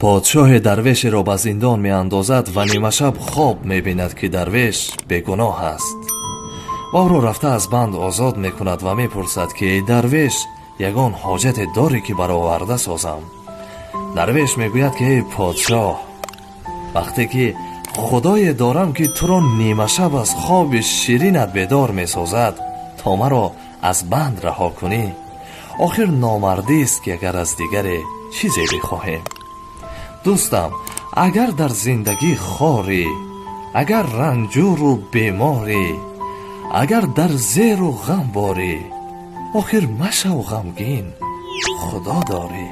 Подшоҳе дарвешеро ба зиндон меандозад ва нимашаб хоб мебинад, ки дарвеш бегуноҳ аст, ва ӯро рафта аз банд озод мекунад ва мепурсад, ки: «Эй дарвеш, ягон ҳоҷате дорӣ, ки бароварда созам?» Дарвеш мегӯяд, ки: «Эй подшоҳ, вақте ки худое дорам, ки туро нимашаб аз хоби ширинат бедор месозад, то маро аз банд раҳо кунӣ, охир номардист, ки агар аз дигаре чизе бихоҳем». Дӯстам, агар дар зиндагӣ хорӣ, агар ранҷуру беморӣ, агар дар зеру ғам борӣ, охир машав ғамгин, Худо дорӣ.